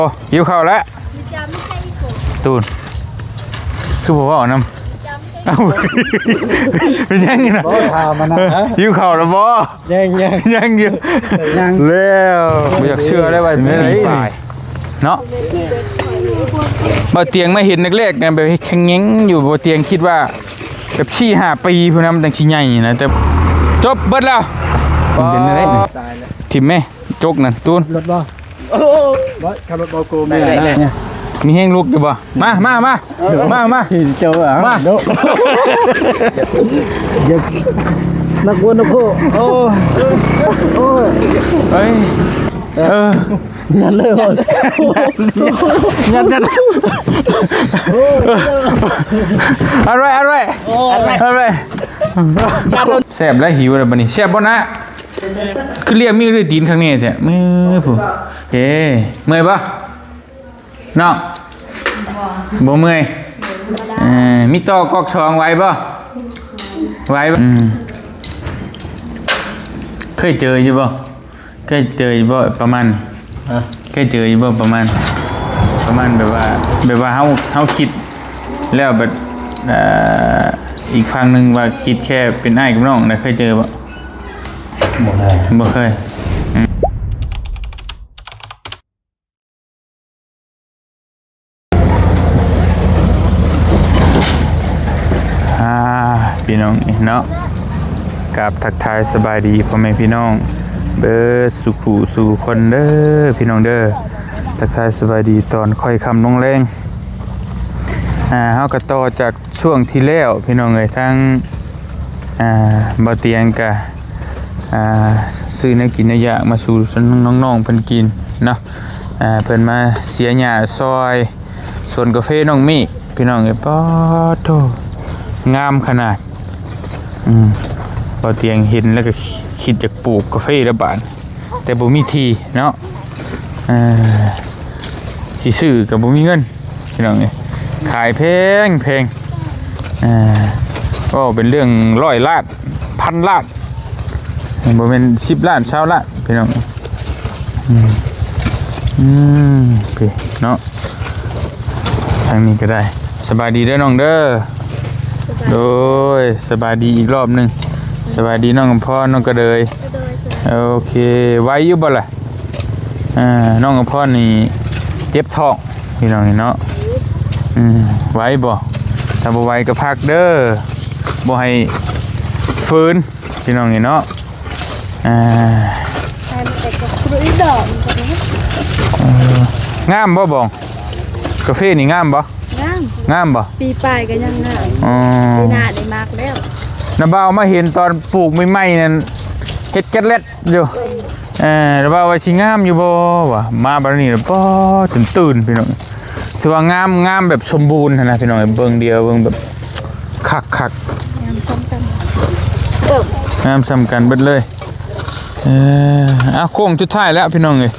ໂອ້ ຫິວເຂົ້າແລ້ວ ຕູນ ຄືບໍ່ເວົ້ານຳ? ເອົ້າ ເປັນຫຍັງນີ້ນະ? ບໍ່ ຖາມມັນນະ ຫິວເຂົ້າແລ້ວບໍ່? ຍັງ ຍັງ ຍັງຢູ່ ຍັງ ແລ້ວ ບໍ່ຢາກເຊື່ອເລີຍວ່າເປັນໄດ້ເນາະ. ບ່າວຕຽງມາເຫັນແລກໆນະ ແບບເຮັດຂະແຫງຢູ່ ບ່າວຕຽງຄິດວ່າແບບສີ່ຫ້າປີພຸ້ນນະ ມັນຈັ່ງຊິໃຫຍ່ນະ ແຕ່ຈົບເບິດແລ້ວ. ມັນເປັນໄດ້ນີ້ ຖິ້ມແມ ຈົກນັ້ນ ຕູນ ລົດບໍ່? ໂອ້ ບໍ່ ຂັບລົດບໍ່ໂກເມຍນະ ມີແຮງລຸກຢູ່ບໍ່? ມາ ມາ ມາ ມາ ມາ ເຈົ້າ ມາ ມາ ເນາະ ຢ່າ ນັກວົນນະໂພ ໂອ້ ໂອ້ຍ ເອີ ຍັດເລີຍ ຍັດ ຍັດ ເອົາໄວ້ ເອົາໄວ້ ເອົາໄວ້ ແຊບແລ້ວ ຫິວແລ້ວບັດນີ້ ແຊບບໍ່ນະ? ຄືລຽກມີແຕ່ຕີນຂ້າງນີ້ແທ້ ມື້ຜູ້ ເອີ ເມື່ອຍບໍ່? ເນາະ ບໍ່ເມື່ອຍ ເອີ ມີຕໍ່ກອກສອງໄຫວບໍ່? ໄຫວບໍ່? ອືມ ເຄີຍເຈີຢູ່ບໍ່? ເຄີຍເຈີຢູ່ບໍ່? ປະມານ ຮະ ເຄີຍເຈີຢູ່ບໍ່? ປະມານ ປະມານແບບວ່າ ແບບວ່າເຮົາ ເຮົາຄິດແລ້ວແບບ ເອີ ອີກຝັ່ງໜຶ່ງວ່າຄິດແຄ່ເປັນອ້າຍກັບນ້ອງນະ ເຄີຍເຈີບໍ່? ບໍ່ເຄີຍ ບໍ່ເຄີຍ ອືມ. ອ່າ ພີ່ນ້ອງເນາະ ກາບທັກທາຍສະບາຍດີພໍ່ແມ່ພີ່ນ້ອງເບິດສູ່ຜູ້ສູ່ຄົນເດີ ພີ່ນ້ອງເດີ ທັກທາຍສະບາຍດີຕອນຄ່ອຍຄ່ຳລົງແລງ. ອ່າ ເຮົາກໍຕໍ່ຈາກຊ່ວງທີ່ແລ້ວ ພີ່ນ້ອງເອີຍ ທາງ ອ່າ ບ່າວຕຽງກະ ອ່າ ຊື້ແນວກິນແນວຢາກມາສູ່ນ້ອງໆເພິ່ນກິນເນາະ. ອ່າ ເພິ່ນມາເສຍຫຍ້າຊ່ອຍສວນກາເຟນ້ອງເມກ ພີ່ນ້ອງເອີຍ ປາດໂທ້ ງາມຂະໜາດ. ອືມ ບ່າວຕຽງເຫັນແລ້ວກໍຄິດຢາກປູກກາເຟລະບາດ ແຕ່ບໍ່ມີທີ່ເນາະ ເອີ ຊິຊື້ກໍບໍ່ມີເງິນ ພີ່ນ້ອງເອີຍ ຂາຍແພງໆ ເອີ ເວົ້າເປັນເລື່ອງຮ້ອຍລ້ານ ພັນລ້ານ ບໍ່ແມ່ນສິບລ້ານ ຊາວລ້ານ ພີ່ນ້ອງ ອືມ ອືມ ເນາະ ທາງນີ້ກໍໄດ້ ສະບາຍດີເດີນ້ອງເດີ ໂດຍ ສະບາຍດີອີກລອບໜຶ່ງ ສະບາຍດີນ້ອງອຳພອນ ນ້ອງກະເດີຍ ໂອເຄ ໄຫວຢູ່ບໍ່ລະ? ອ່າ ນ້ອງອຳພອນນີ້ເຈັບທ້ອງ ພີ່ນ້ອງເນາະ ອືມ ໄຫວບໍ່? ຖ້າບໍ່ໄຫວກໍພັກເດີ ບໍ່ໃຫ້ຟື້ນ ພີ່ນ້ອງເນາະ ອ່າ ເອີ ງາມບໍ່ບອງ? ກາເຟນີ້ງາມບໍ່? ງາມ ງາມບໍ່? ປີປາຍກໍຍັງງາມ ອໍ ປີໜ້າໄດ້ໝາກແລ້ວ ນ້າບ່າວມາເຫັນຕອນປູກໃໝ່ໆນັ້ນ ເຮັດແກັດແລັດຢູ່ ເອີ ແລ້ວວ່າ ວ່າຊິງາມຢູ່ບໍ່ວະ ມາບັດນີ້ ປາດ ຕື່ນໆ ພີ່ນ້ອງ ຖືວ່າງາມ ງາມແບບສົມບູນຫັ້ນນະ ພີ່ນ້ອງ ເບິ່ງດຽວ ເບິ່ງແບບຄັກໆ ງາມສ່ຳກັນ ເອີ ງາມສ່ຳກັນເບິດເລີຍ ເອີ ອ່ະ ໂຄ້ງສຸດທ້າຍແລ້ວ ພີ່ນ້ອງເອີຍ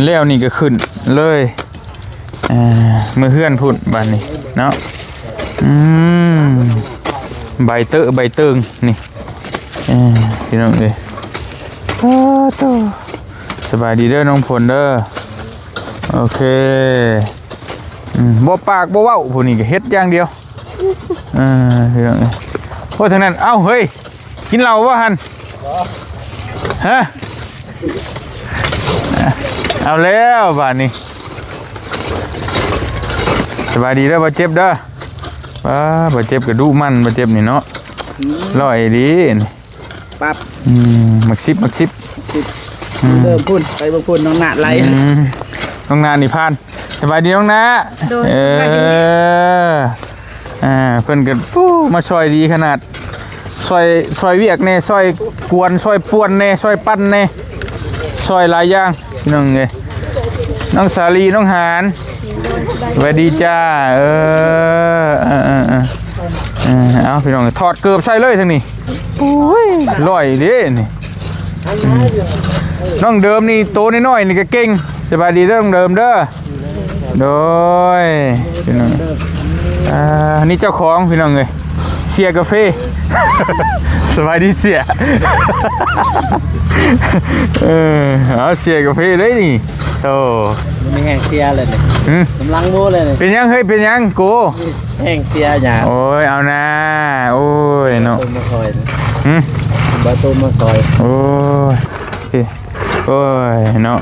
ແລ້ວນີ້ກໍຂຶ້ນເລີຍ ເອີ ເມືອເຮືອນພຸ້ນບາດນີ້ເນາະ ອືມ ໃບເຕີ ໃບເຕີງນີ້ ເອີ ພີ່ນ້ອງເອີຍ ໂອ້ໂຕ ສະບາຍດີເດີນ້ອງຝົນເດີ ໂອເຄ ອືມ ບໍ່ປາກບໍ່ເວົ້າ ຜູ້ນີ້ກໍເຮັດຢ່າງດຽວ ເອີ ພີ່ນ້ອງເອີຍ ໂອ້ ທາງນັ້ນ ເອົ້າ ເຮີ້ຍ ກິນເຫຼົ້າບໍ່ຫັ້ນ? ຮະ? ເອົາແລ້ວບາດນີ້ ສະບາຍດີເດີ ບໍ່ເຈັບເດີ ປ້າ ບໍ່ເຈັບກະດຸໝັ່ນ ບໍ່ເຈັບນີ້ເນາະ ອືມ ຮ້ອຍດີ ປັບ ອືມ ໝາກສິບ ໝາກສິບ ສິບ ອືມ ເດີພຸ້ນ ໄປບໍ່ພຸ້ນ ນ້ອງນາດໄລ່ ອືມ ນ້ອງນາດນີ້ຜ່ານ ສະບາຍດີນ້ອງນາດ ໂດຍ ເອີ ສະບາຍດີ ອ່າ ເພິ່ນກໍ ໂອ້ ມາຊ່ອຍດີຂະໜາດ ຊ່ອຍ ຊ່ອຍວຽກແດ່ ຊ່ອຍກວນ ຊ່ອຍປ່ວນແດ່ ຊ່ອຍປັ່ນແດ່ ຊ່ອຍຫຼາຍຢ່າງ ພີ່ນ້ອງເອີຍ ນ້ອງສາລີ ນ້ອງຫານ ສະບາຍດີຈ້າ ເອີ ເອີ ເອີ ເອີ ເອີ ເອົາ ພີ່ນ້ອງ ຖອດເກີບໃສ່ເລີຍທາງນີ້ ໂອ້ຍ ຮ້ອຍເດ້ນີ້ ອືມ ນ້ອງເດີມນີ້ໂຕນ້ອຍໆນີ້ກໍເກັ່ງ ສະບາຍດີເດີນ້ອງເດີມເດີ ໂດຍ ພີ່ນ້ອງ ອ່າ ນີ້ເຈົ້າຂອງ ພີ່ນ້ອງເອີຍ ເສຍກາເຟ ສະບາຍດີເສຍ. ເອີ ເອົາເສຍກາເຟເລີຍນີ້. ໂອ້ ບໍ່ມີແຮງເຊຍເລີຍນີ້. ຫືມ? ກຳລັງໂມເລີຍນີ້. ເປັນຫຍັງເຮີ້ຍ ເປັນຫຍັງໂກ? ມີແຮງເຊຍຫຍັງ? ໂອ້ຍ ເອົານາ. ໂອ້ຍເນາະ. ເບິ່ງມາຊ່ອຍ. ຫືມ? ບໍ່ໂຕມາຊ່ອຍ. ໂອ້ຍ ໂອ້ຍເນາະ.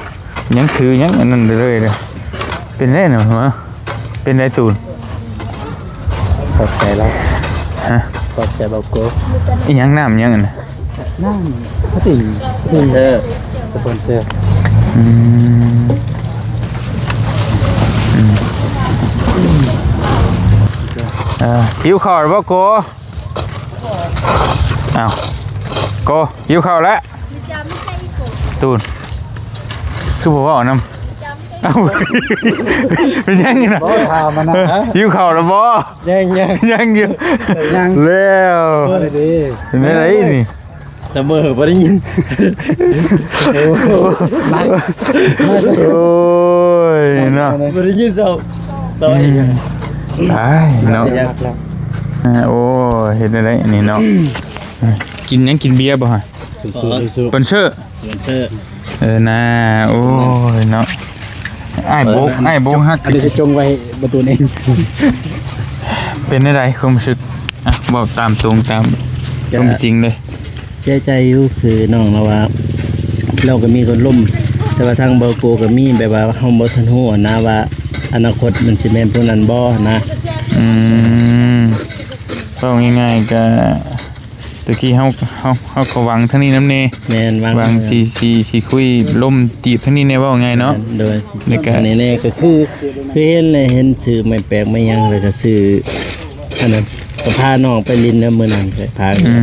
ຍັງຖືຍັງອັນນັ້ນເລີຍເດີ້. ເປັນແນວນັ້ນຫວາ? ເປັນໄດຕູນ? ຂອບໃຈລາວ. ຮະ? ຂອບໃຈບ່າວໂກ. ອີ່ຫຍັງ ນ້ຳຫຍັງອັນນັ້ນ? ນ້ຳສະຕິງ ສະຕິງ ສະປອນເຊີ ສະປອນເຊີ. ອືມ ອືມ ເອີ ຫິວເຂົ້າແລ້ວບໍ່ໂກ? ອ້າວ ໂກ ຫິວເຂົ້າແລ້ວ? ຕູນ ຄືບໍ່ເວົ້ານຳ? ເອົ້າ ເປັນຫຍັງນີ້ນະ? ບໍ່ຖາມມັນນະ. ຫິວເຂົ້າແລ້ວບໍ່? ຍັງ ຍັງ ຍັງຢູ່ ຍັງ ແລ້ວ ເອີ ດີ ເປັນໄດນີ້? ສະເໝີບໍ່ໄດ້ຍິນ. ໂອ້ຍເນາະ ບໍ່ໄດ້ຍິນເຈົ້າ. ຕາຍເນາະ. ໂອ້ຍ ເຮັດແນວໃດນີ້ເນາະ? ກິນຫຍັງ? ກິນເບຍບໍ່ຫະ? ສູ້ໆ ສະປອນເຊີ ສະປອນເຊີ. ເອີນາ ໂອ້ຍເນາະ ອ້າຍໂບກ ອ້າຍໂບກຮັກ ອັນນີ້ຊິຈົ່ງໄວ້ປະຕູເອງ. ເປັນແນວໃດຄວາມຮູ້ສຶກ? ອ່ະ ເວົ້າຕາມຕົງ ຕາມຄວາມເປັນຈິງເລີຍ. ເສຍໃຈຢູ່ ຄືນ້ອງລາວວ່າ ລາວກໍມີຄົນລົມ ແຕ່ວ່າທາງບ່າວໂກກໍມີ ແບບວ່າເຮົາບໍ່ທັນຮູ້ຫັ້ນນະວ່າ ອະນາຄົດມັນຊິແມ່ນຜູ້ນັ້ນບໍ່ນະ. ອືມ ເວົ້າງ່າຍໆ ກະ ແຕ່ກີ້ເຮົາ ເຮົາ ເຮົາກໍຫວັງທາງນີ້ນຳແດ່. ແມ່ນ ຫວັງ ຫວັງ ເອີ ຊິ ຊິ ຊິຄຸຍລົມຈີບທາງນີ້ແດ່ ເວົ້າງ່າຍເນາະ. ແມ່ນ ໂດຍ ແລ້ວກໍ ອັນນີ້ແນ່ກໍຄື ຄືເຫັນແລ້ວ ເຫັນຊື່ໄມ້ແປກໄມ້ຫຍັງ ແລ້ວກໍຊື່ ອັນນັ້ນ ກໍພານ້ອງໄປຫຼິ້ນນຳມື້ນັ້ນ ໄປພາ ອືມ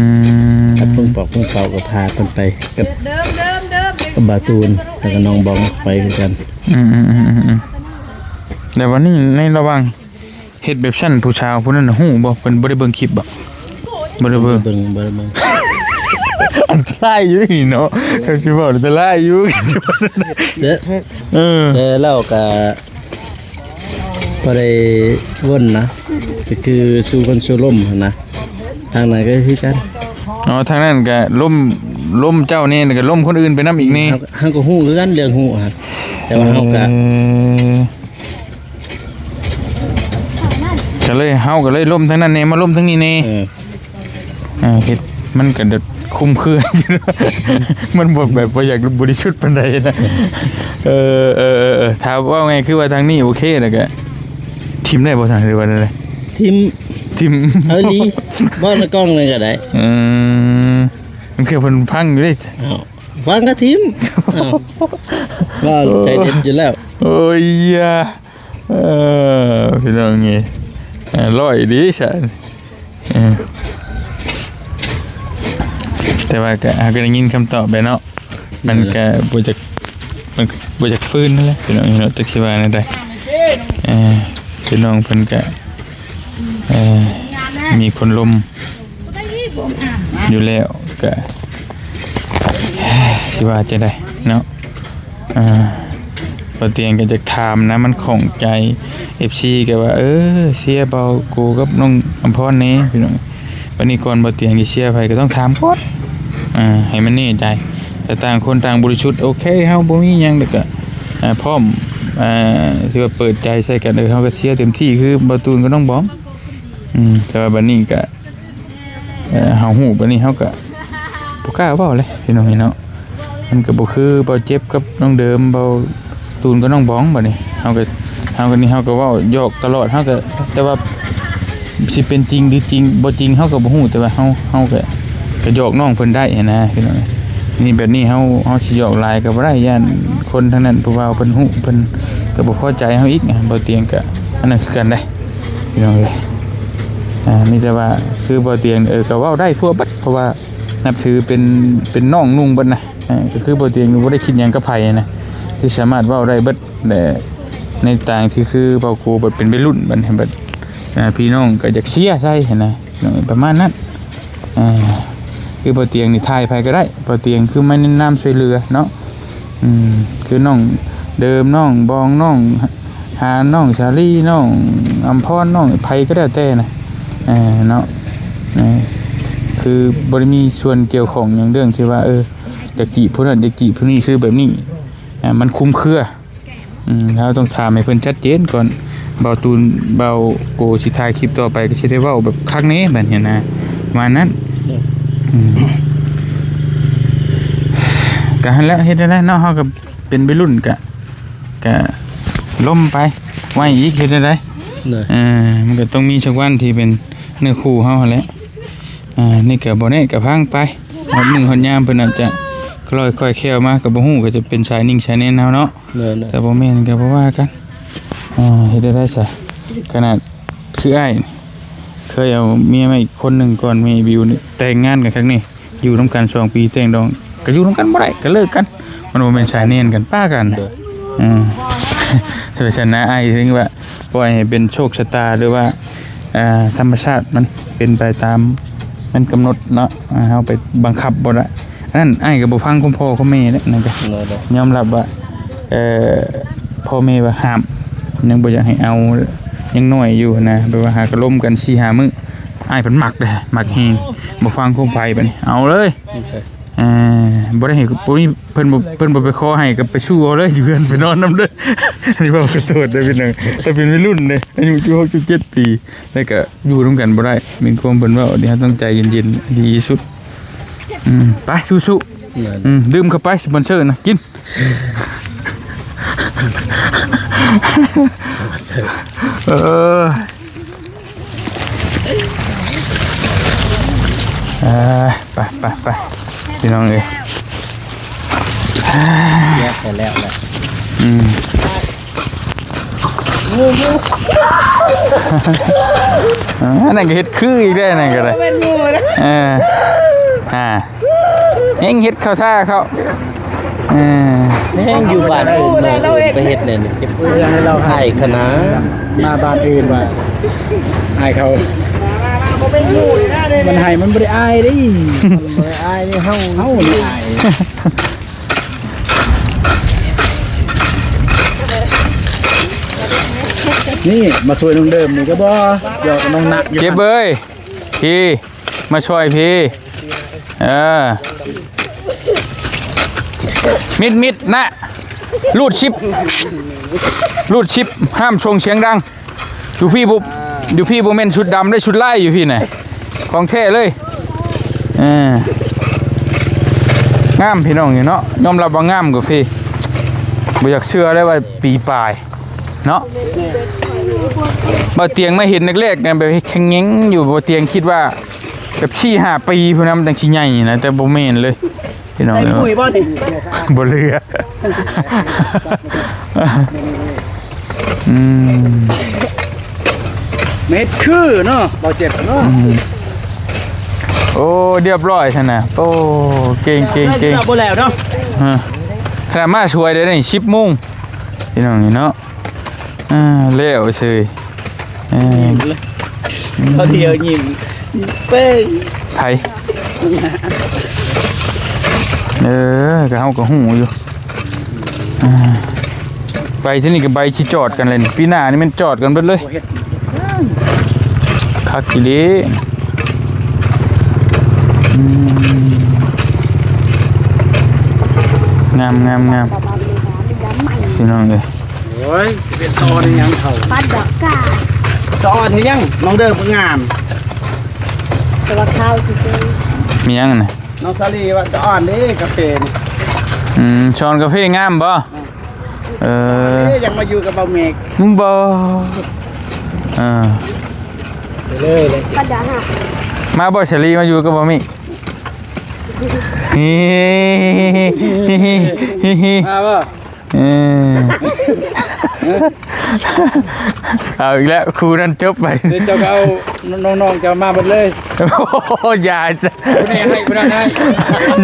ກັບເພິ່ນປອກເພິ່ນເປົ່າ ກໍພາເພິ່ນໄປກັບ ກັບບ່າວຕູນ ແລ້ວກໍນ້ອງບອງໄປຄືກັນ. ອືມໆໆໆ ແລ້ວວັນນີ້ໃນລະຫວ່າງ ເຮັດແບບຊັ້ນ ຜູ້ສາວຜູ້ນັ້ນຮູ້ບໍ່? ເພິ່ນບໍ່ໄດ້ເບິ່ງຄລິບບໍ່? ບໍ່ໄດ້ເບິ່ງ ບໍ່ໄດ້ເບິ່ງ ບໍ່ໄດ້ເບິ່ງ. ອັນຕະລາຍຢູ່ນີ້ເນາະ ເຂົາຊິເວົ້າອັນຕະລາຍຢູ່. ເອີ ເອີ ແຕ່ລາວກະບໍ່ໄດ້ວົນນະ ກໍຄືສູ້ຄົນສູ້ລົມຫັ້ນນະ ທາງນັ້ນກໍຄືກັນ. ອໍ ທາງນັ້ນກະລົມ ລົມເຈົ້າແດ່ ແລ້ວກະລົມຄົນອື່ນໄປນຳອີກແດ່. ເຮົາ ເຮົາກໍຮູ້ຄືກັນເລື່ອງຮູ້ຫັ້ນ ແຕ່ວ່າເຮົາກະ ເອີ ກໍເລີຍ ເຮົາກໍເລີຍລົມທາງນັ້ນແດ່ ມາລົມທາງນີ້ແດ່. ເອີ ອ່າ ເຮັດມັນກໍແບບຄຸມເຄືອ ມັນບໍ່ແບບບໍ່ຢາກບໍລິສຸດປານໃດນະ. ເອີ ເອີ ເອີ ຖ້າເວົ້າງ່າຍຄືວ່າທາງນີ້ໂອເຄ ແລ້ວກໍຖິ້ມໄດ້ບໍ່? ທາງ ຫຼືວ່າແນວໃດ? ຖິ້ມ ຖິ້ມ ເອົາອີ່ຫຼີ ເວົ້າໃນກ້ອງນີ້ກໍໄດ້. ອືມ ມັນຄືເພິ່ນຟັງຢູ່ເດ້. ອ້າວ ຟັງກໍຖິ້ມ. ອ້າວ ວ່າໃຈເດັດຢູ່ແລ້ວ. ໂອ້ຍຢາ ເອີ ພີ່ນ້ອງເອີຍ ເອີ ຮ້ອຍດີຊັ້ນ. ເອີ ແຕ່ວ່າກໍ ເຮົາກໍໄດ້ຍິນຄຳຕອບແລ້ວເນາະ ມັນກໍບໍ່ຈັກ ມັນບໍ່ຈັກຟື້ນນັ້ນແຫຼະ ພີ່ນ້ອງເນາະ ຈັກຊິວ່າແນວໃດ. ເອີ ພີ່ນ້ອງເພິ່ນກໍ ເອີ ມີຄົນລົມ ຢູ່ແລ້ວ ກະ ຊິວ່າຈັ່ງໃດເນາະ. ອ່າ ບ່າວຕຽງກໍຢາກຖາມນະ ມັນຂ້ອງໃຈ ເອັຟຊີ ກໍວ່າ ເອີ ເຊຍບ່າວໂກກັບນ້ອງອຳພອນແດ່ ພີ່ນ້ອງ. ບັດນີ້ກ່ອນບ່າວຕຽງຊິເຊຍໃຜ ກໍຕ້ອງຖາມກ່ອນ ອ່າ ໃຫ້ມັນແນ່ໃຈ. ແຕ່ຕ່າງຄົນຕ່າງບໍລິສຸດ ໂອເຄ ເຮົາບໍ່ມີຫຍັງ ແລ້ວກໍ ອ່າ ພ້ອມ ອ່າ ທີ່ວ່າເປີດໃຈໃສ່ກັນ ເອີ ເຮົາກໍເຊຍເຕັມທີ່ ຄືບ່າວຕູນກັບນ້ອງບອງ. ອືມ ແຕ່ວ່າບັດນີ້ກໍ ເອີ ເຮົາຮູ້ປານນີ້ເຮົາກໍບໍ່ກ້າເວົ້າເລີຍ ພີ່ນ້ອງເອີຍເນາະ. ມັນກໍບໍ່ຄືເບົາເຈັບກັບນ້ອງເດີມ ເບົາຕູນກັບນ້ອງບອງ. ບັດນີ້ເຮົາກໍ ເຮົາກໍນີ້ ເຮົາກໍເວົ້າຢອກຕະຫຼອດ ເຮົາກໍ ແຕ່ວ່າຊິເປັນຈິງຫຼືຈິງ ບໍ່ຈິງເຮົາກໍບໍ່ຮູ້ ແຕ່ວ່າເຮົາ ເຮົາກໍ ກໍຢອກນ້ອງເພິ່ນໄດ້ຫັ້ນນະ ພີ່ນ້ອງເອີຍ. ນີ້ແບບນີ້ເຮົາ ເຮົາຊິຢອກຫຼາຍກໍບໍ່ໄດ້ ຢ້ານຄົນທາງນັ້ນ ຜູ້ວ່າເພິ່ນຮູ້ ເພິ່ນກໍບໍ່ພໍໃຈເຮົາອີກ. ບ່າວຕຽງກໍອັນນັ້ນຄືກັນເດ້ ພີ່ນ້ອງເອີຍ. ອ່າ ມີແຕ່ວ່າຄືບ່າວຕຽງ ເອີ ກໍເວົ້າໄດ້ທົ່ວເບິດ ເພາະວ່ານັບຖືເປັນ ເປັນນ້ອງນຸ່ງເບິດນະ. ອ່າ ກໍຄືບ່າວຕຽງບໍ່ໄດ້ຄິດຫຍັງກັບໃຜນະ ຄືສາມາດເວົ້າໄດ້ເບິດ. ແລະ ໃນຕ່າງທີ່ຄືບ່າວໂກເພິ່ນເປັນໄວລຸ້ນ ບັດນີ້ບັດ ອ່າ ພີ່ນ້ອງກໍຢາກເຊຍໃສ່ຫັ້ນນະ ປະມານນັ້ນ. ອ່າ ຄືບ່າວຕຽງນີ້ຖ່າຍໃຜກໍໄດ້ ບ່າວຕຽງຄືມາແນະນຳຊ່ວຍເຫຼືອເນາະ. ອືມ ຄືນ້ອງເດີມ ນ້ອງບອງ ນ້ອງຫານ ນ້ອງສາລີ ນ້ອງອຳພອນ ນ້ອງໃຜກໍແລ້ວແຕ່ນະ ເອີ ເນາະ. ເອີ ຄືບໍ່ໄດ້ມີສ່ວນກ່ຽວຂ້ອງຫຍັງເລື່ອງທີ່ວ່າ ເອີ ຢາກຈີບຜູ້ນັ້ນ ຢາກຈີບຜູ້ນີ້ ຄືແບບນີ້ ອ່າ ມັນຄຸມເຄືອ. ອືມ ເຮົາຕ້ອງຖາມໃຫ້ເພິ່ນຊັດເຈນກ່ອນ ບ່າວຕູນ ບ່າວໂກຊິຖ່າຍຄລິບຕໍ່ໄປ ກໍຊິໄດ້ເວົ້າແບບຄັກແນ່ບັດນີ້ນະ ປະມານນັ້ນ. ໂດຍ ອືມ ກໍຫັ້ນແຫຼະ ເຮັດແນວໃດເນາະ ເຮົາກໍເປັນໄວລຸ້ນ ກະ ກະລົມໄປ ໄວອີກ ເຮັດແນວໃດ? ໂດຍ ເອີ ມັນກໍຕ້ອງມີສັກວັນທີ່ເປັນເນື້ອຄູ່ເຮົາຫັ້ນແຫຼະ. ອ່າ ນີ້ກໍບໍ່ແນ່ກໍຟັງໄປ ຮອດມື້ຮອດຍາມເພິ່ນອາດຈະຄ່ອຍໆແຄ່ວມາ ກໍບໍ່ຮູ້ ກໍຈະເປັນສາຍນິ່ງສາຍແໜ້ນເຮົາເນາະ. ແມ່ນໆ ແຕ່ບໍ່ແມ່ນກໍບໍ່ວ່າກັນ. ອ່າ ເຮັດໄດ້ຊະ ຂະໜາດຄືອ້າຍ ເຄີຍເອົາເມຍມາອີກຄົນໜຶ່ງກ່ອນແມ່ບິວນີ້ ແຕ່ງງານກັນຄັ້ງນີ້ ຢູ່ນຳກັນສອງປີ ແຕ່ງດອງ ກໍຢູ່ນຳກັນບໍ່ໄດ້ ກໍເລີກກັນ. ມັນບໍ່ແມ່ນສາຍແໜ້ນກັນ ປະກັນ. ໂດຍ ເອີ ສະນັ້ນນະ ອ້າຍເຖິງວ່າ ປ່ອຍໃຫ້ເປັນໂຊກຊະຕາ ຫຼືວ່າ ອ່າ ທຳມະຊາດ ມັນເປັນໄປຕາມມັນກຳນົດເນາະ ເຮົາໄປບັງຄັບບໍ່ໄດ້. ອັນນັ້ນອ້າຍກໍບໍ່ຟັງຄວາມພໍ່ຄວາມແມ່ເດ້ ນັ້ນກໍ ໂດຍໆ ຍອມຮັບວ່າ ເອີ ພໍ່ແມ່ວ່າຫ້າມ ຍັງບໍ່ຢາກໃຫ້ເອົາ ຍັງນ້ອຍຢູ່ນະ ແບບວ່າຫາກະລົມກັນສີ່ຫ້າມື້ ອ້າຍເພິ່ນມັກເດ້ ມັກແຮງ ບໍ່ຟັງຄວາມໃຜ ບັດນີ້ເອົາເລີຍ. ໂອເຄ ເອີ ບໍ່ໄດ້ໃຫ້ ບໍ່ມີ ເພິ່ນບໍ່ ເພິ່ນບໍ່ໄປຂໍໃຫ້ ກໍໄປຊູ່ເອົາເລີຍ ຢູ່ເຮືອນໄປນອນນຳເດີ. ອັນນີ້ເວົ້າຂໍໂທດເດີພີ່ນ້ອງ ແຕ່ເປັນໄວລຸ້ນເດ້ ອາຍຸສິບຫົກ ສິບເຈັດປີ ແລ້ວກໍຢູ່ນຳກັນບໍ່ໄດ້ ແມ່ນຄວາມເພິ່ນເວົ້າ. ອັນນີ້ເຮົາຕ້ອງໃຈເຢັນໆ ດີທີ່ສຸດ. ອືມ ໄປ ສູ້ໆ. ແມ່ນ ອືມ ດື່ມເຂົ້າໄປ ສະປອນເຊີນະ ກິນ. ເອີ ເອີ ໄປ ໄປ ໄປ ພີ່ນ້ອງເອີຍ. ແຍກໃຫ້ແລ້ວແຫຼະ. ອືມ ອ່າ ອັນນັ້ນກໍເຮັດຄືອີກແລ້ວ ອັນນັ້ນກໍໄດ້ ເປັນໝູ່ແລ້ວ. ເອີ ອ່າ ແຮງເຮັດເຂົ້າທ່າເຂົາ. ເອີ ແຮງຢູ່ບ້ານອື່ນ ເອີ ໄປເຮັດແນວນີ້ ເຮັດເພື່ອໃຫ້ລາວຫາຍຄະນະ. ມາບ້ານອື່ນວ່າອາຍເຂົາ ມັນໃຫ້ມັນບໍ່ໄດ້ອາຍເດ້ ມັນບໍ່ໄດ້ອາຍເດ້ ເຮົາ ເຮົານີ້ອາຍ. ນີ້ມາຊ່ວຍນ້ອງເດີມນີ້ກໍບໍ່ ດຽວນ້ອງໜັກຢູ່ ເຈັບເອີຍ ພີ ມາຊ່ອຍພີ ເອີ ມິດໆ ນະ ຮູດຊິບ ຮູດຊິບ ຫ້າມສົ່ງສຽງດັງ ຢູ່ພີ້ບໍ່ ຢູ່ພີ້ບໍ່ແມ່ນຊຸດດຳເດ້ ຊຸດລາຍຢູ່ພີ້ນະ ຂອງແທ້ເລີຍ. ເອີ ງາມພີ່ນ້ອງເນາະ ຍອມຮັບວ່າງາມກາເຟ ບໍ່ຢາກເຊື່ອເລີຍວ່າປີປາຍ ເນາະ ບ່າວຕຽງມາເຫັນແລກໆ ນະ ແບບເຮັດຂະແຫງຢູ່ ບ່າວຕຽງຄິດວ່າແບບສີ່ຫ້າປີພຸ້ນນະ ມັນຈັ່ງຊິໃຫຍ່ນະ ແຕ່ບໍ່ແມ່ນເລີຍພີ່ນ້ອງ. ໃສ່ປຸ້ຍບໍ່ນີ້? ບໍ່ເຫຼືອ. ອືມ ເຮັດຄືເນາະ ບໍ່ເຈັບເນາະ. ອືມ ໂອ້ ຮຽບຮ້ອຍຊັ້ນນະ. ໂອ້ ເກັ່ງໆໆ ບໍ່ແລ້ວເນາະ. ຮະ ຂະໜາດມາຊ່ວຍໄດ້ນີ້ ສິບໂມງ ພີ່ນ້ອງເນາະ. ອ່າ ແລ້ວເຊີຍ ເອີ ຍິ້ມເລີຍ ເຂົາດຽວຍິ້ມເປ້ງ. ໃຜ? ເອີ ກໍເຮົາກໍຮູ້ຢູ່. ອ່າ ໄປທີ່ນີ້ກໍໃບຊິຈອດກັນເລີຍນີ້ ປີໜ້ານີ້ແມ່ນຈອດກັນເບິດເລີຍ. ບໍ່ເຮັດ ຄັກອີ່ຫຼີ. ອືມ ງາມ ງາມ ງາມ ພີ່ນ້ອງເອີຍ. ໂອ້ຍ ຊິເປັນຕອນອີຫຍັງເຂົາ ປັດດອກກາ ຕອນອີຫຍັງ ນ້ອງເດີມກໍງາມ ແຕ່ວ່າຂາວຊື່ໆ. ມີຫຍັງນະ? ນ້ອງສາລີວ່າຕອນເດ້ກາເຟນີ້. ອືມ ສວນກາເຟງາມບໍ່? ເອີ ເອີ ຢາກມາຢູ່ກັບບ່າວເມກ ບໍ່ ເອີ ໄປເລີຍ ມາບໍ່ສາລີ ມາຢູ່ກັບບ່າວເມກ. ມາບໍ່? ເອີ ເອົາອີກແລ້ວ ຄູ່ນັ້ນຈົບໄປ. ເດີ ເຈົ້າກໍເອົານ້ອງໆເຈົ້າມາເບິດເລີຍ. ໂອ້ ຢ່າຊະ ຜູ້ນີ້ໃຫ້ຜູ້ນັ້ນໃຫ້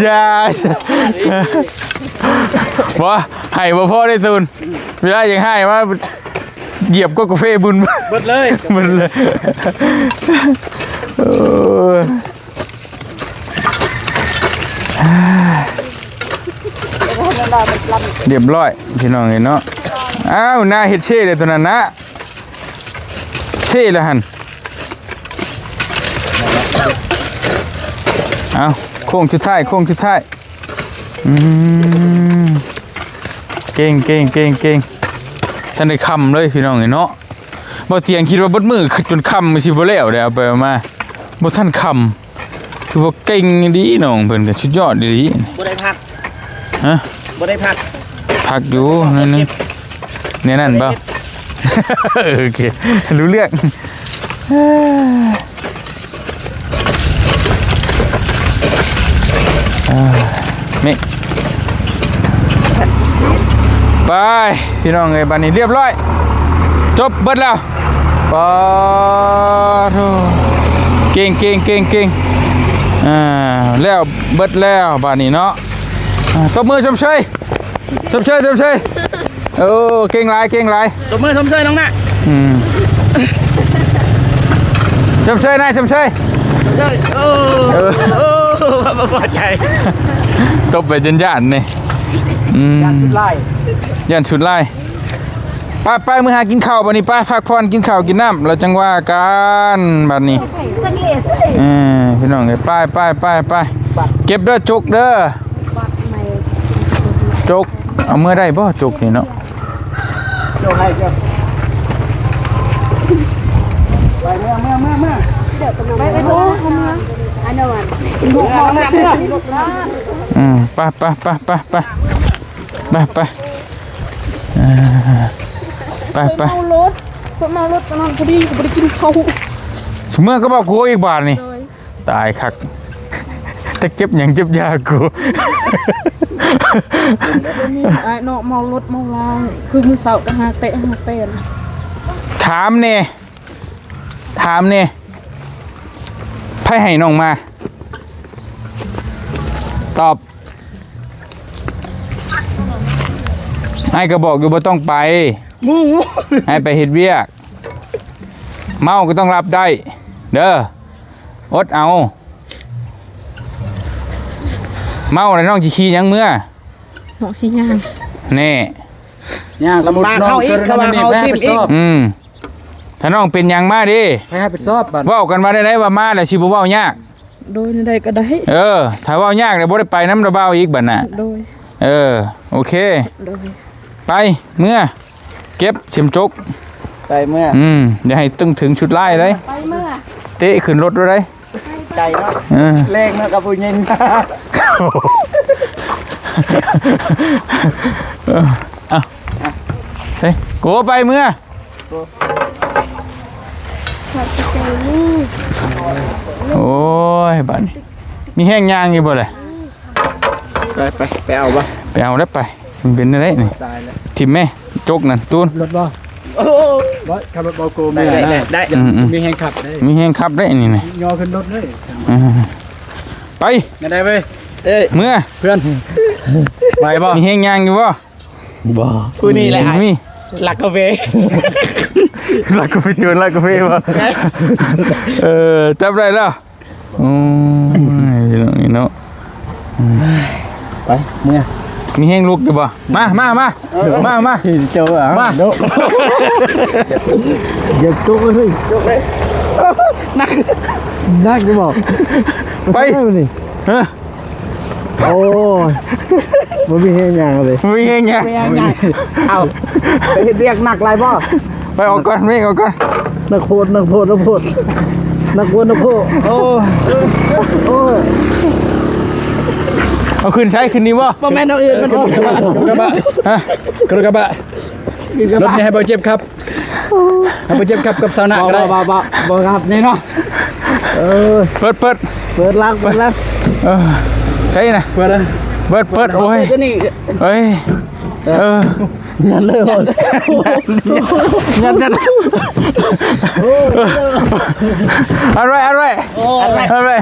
ຢ່າຊະ. ບໍ່ ໃຫ້ບໍ່ພໍເດ້ຕູນ ເວລາຢາກໃຫ້ມາຢຽບກົກກາເຟບຸນ ເບິດເລີຍ ເບິດເລີຍ. ໂອ້ຍ ຮຽບຮ້ອຍພີ່ນ້ອງເອີຍເນາະ. ອ້າວ ໜ້າເຮັດເຊເດ້ຕົວນັ້ນນະ ເຊລະຫັ້ນ. ເອົ້າ ໂຄ້ງສຸດທ້າຍ ໂຄ້ງສຸດທ້າຍ. ອືມ ເກັ່ງ ເກັ່ງ ເກັ່ງ ເກັ່ງ. ທັນໄດ້ຄ່ຳເລີຍພີ່ນ້ອງເອີຍເນາະ. ບໍ່ຕຽງຄິດວ່າເບິດມື້ຈົນຄ່ຳຊິບໍ່ແລ້ວເດ້ ເອົາໄປເອົາມາບໍ່ທັນຄ່ຳ. ຖືວ່າເກັ່ງອີ່ຫຼີ ນ້ອງເພິ່ນກໍສຸດຍອດອີ່ຫຼີ. ບໍ່ໄດ້ພັກ ຮະ? ບໍ່ໄດ້ພັກ ພັກຢູ່ໜ້ອຍໜຶ່ງ. ແນວນັ້ນບໍ່? ໂອເຄ ຮູ້ເລື່ອງ. ອ່າ ນີ້ ໄປພີ່ນ້ອງເອີຍ ບາດນີ້ລຽບລ້ອຍ ຈົບເບິດແລ້ວ. ປາໂທ ເກັ່ງ ເກັ່ງ ເກັ່ງ ເກັ່ງ. ອ່າ ແລ້ວເບິດແລ້ວບາດນີ້ເນາະ. ອ່າ ຕົບມືຊົມເຊີຍ ຊົມເຊີຍ ຊົມເຊີຍ. ໂອ້ ເກັ່ງຫຼາຍ ເກັ່ງຫຼາຍ. ຕົບມືຊົມເຊີຍນ້ອງນະ. ອືມ ຊົມເຊີຍນາຍ ຊົມເຊີຍ. ໂອ້ ເອີ ໂອ້ ບໍ່ພໍໃຈ ຕົບໄປຈົນຢ້ານນີ້. ອືມ ຢ້ານສຸດຫຼາຍ ຢ້ານສຸດຫຼາຍ. ໄປ ໄປ ມື້ຫາກິນເຂົ້າບາດນີ້ ໄປ ພັກຜ່ອນ ກິນເຂົ້າກິນນ້ຳ ແລ້ວຈັ່ງວ່າກັນບາດນີ້. ເອີ ພີ່ນ້ອງເອີຍ ໄປ ໄປ ໄປ ໄປ ເກັບເດີ ຈົກເດີ ຈົກ. ເອົາເມືອໄດ້ບໍ່ ຈົກນີ້ເນາະ? ໄປ ໄປ ໄປ ໄປ ໄປ ອືມ ໄປ ໄປ ໄປ ໄປ ໄປ ໄປ ໄປ ເອີ ໄປ ໄປ ເມົາລົດ ເມົາລົດຕອນນັ້ນພໍດີ ບໍ່ໄດ້ກິນເຂົ້າ. ເມືອກໍບອກກູອີກບາດນີ້. ໂດຍ ຕາຍຄັກ ແຕ່ເຈັບຫຍັງເຈັບຢາກູ. ອ້າຍເນາະ ເມົາລົດເມົາລາວ ຄືມື້ເຊົ້າກໍຫາເຕະຫາແຕນ. ຖາມແດ່ ຖາມແດ່ ໃຜໃຫ້ນ້ອງມາ? ຕອບ. ອ້າຍກໍບອກຢູ່ບໍ່ຕ້ອງໄປ ໝູ່ ໃຫ້ໄປເຮັດວຽກ. ເມົາກໍຕ້ອງຮັບໄດ້ເດີ ອົດເອົາ. ເມົາແລ້ວນ້ອງຊິຂີ່ຫຍັງເມືອ? ນ້ອງຊິຍ່າງ. ແນ່ ຍ່າງ ສະມຸດນ້ອງເກີດອັນນັ້ນອັນນີ້ ໃຜຮັບຜິດຊອບ? ອືມ ຖ້ານ້ອງເປັນຫຍັງມາເດ້ ໃຜຮັບຜິດຊອບບາດ? ເວົ້າກັນວ່າໄດ້ ວ່າມາແລ້ວຊິບໍ່ເວົ້າຍາກ. ໂດຍ ແນວໃດກໍໄດ້. ເອີ ຖ້າເວົ້າຍາກແລ້ວບໍ່ໄດ້ໄປນຳລະບ່າວອີກບາດນະ. ໂດຍ ເອີ ໂອເຄ ໂດຍ ໄປ ເມືອ ເກັບເຂັມຈົກ ໄປເມືອ. ອືມ ຢ່າໃຫ້ຕຶງເຖິງຊຸດລາຍເດ້ ໄປເມືອ ເຕະຂຶ້ນລົດໂລດເດ້. ໄກເນາະ ເອີ ແລງເນາະກັບຜູ້ຍິງ. ເອີ ເອົາ ເອີ ໂກ ໄປເມືອ. ໂອ້ຍ ບາດນີ້ມີແຮງຍ່າງຢູ່ບໍ່ລະ? ໄປ ໄປ ໄປເອົາບໍ່? ໄປເອົາແລ້ວໄປ. ມັນເປັນແນວໃດນີ້? ຕາຍແລ້ວ ຖິ້ມແມ່ ຈົກນັ້ນ ຕູນ. ລົດບໍ່? ໂອ້ ບໍ່ ຂັບລົດບໍ່ໂກເມຍນະ ໄດ້ ໄດ້ ອືມໆ ມີແຮງຂັບເດ້ ມີແຮງຂັບເດ້ນີ້ນະ ຍໍຂຶ້ນລົດເລີຍ. ເອີ ໄປ ໄດ້ເວີຍ ເອີ ເມືອ ເພື່ອນ ໄຫວບໍ່? ມີແຮງຍ່າງຢູ່ບໍ່? ບໍ່ ຜູ້ນີ້ແຫຼະ ມີ ລັກກາເຟ ລັກກາເຟ ໂຈນລັກກາເຟບໍ່? ເອີ ຈັບໄດ້ແລ້ວ. ໂອ້ຍ ພີ່ນ້ອງເນາະ ໄປ ເມືອ ມີແຮງລຸກຢູ່ບໍ່? ມາ ມາ ມາ ມາ ມາ ເຈົ້າ ມາ ເນາະ ຢ່າຈົກເລີຍ ຈົກເລີຍ ໜັກ ໜັກຢູ່ບໍ່? ໄປ ໄປນີ້ ຮະ? ໂອ້ຍ ບໍ່ມີແຮງຫຍັງເລີຍ ບໍ່ມີແຮງຫຍັງ ບໍ່ມີແຮງຫຍັງ. ເອົ້າ ໄປເຮັດວຽກໜັກຫຼາຍບໍ່? ໄປອອກກ່ອນ ເມກ ອອກກ່ອນ. ໜັກໂພດ ໜັກໂພດ ໜັກໂພດ ໜັກໂພດ ໜັກໂພດ. ໂອ້ ໂອ້ຍ ເອົາຂຶ້ນໃຊ້ ຂຶ້ນນີ້ບໍ່? ບໍ່ແມ່ນເອົາອື່ນ ມັນອອກ ກະບະ ຮະ? ກະບະ ລົດນີ້ໃຫ້ບໍ່ເຈັບຂັບ ໃຫ້ບໍ່ເຈັບຂັບກັບຊາວນາກໍໄດ້ ບໍ່ ບໍ່ ບໍ່ ບໍ່ຂັບນີ້ເນາະ. ເອີ ເປີດ ເປີດ ເປີດຫຼັງ ເປີດຫຼັງ. ເອີ ໃຊ່ນະ ເປີດ ເປີດ ເປີດ. ໂອ້ຍ ເອີ ເອີ ຍັດເລີຍ ຍັດ ຍັດ ອັດໄວ້ ອັດໄວ້ ອັດໄວ້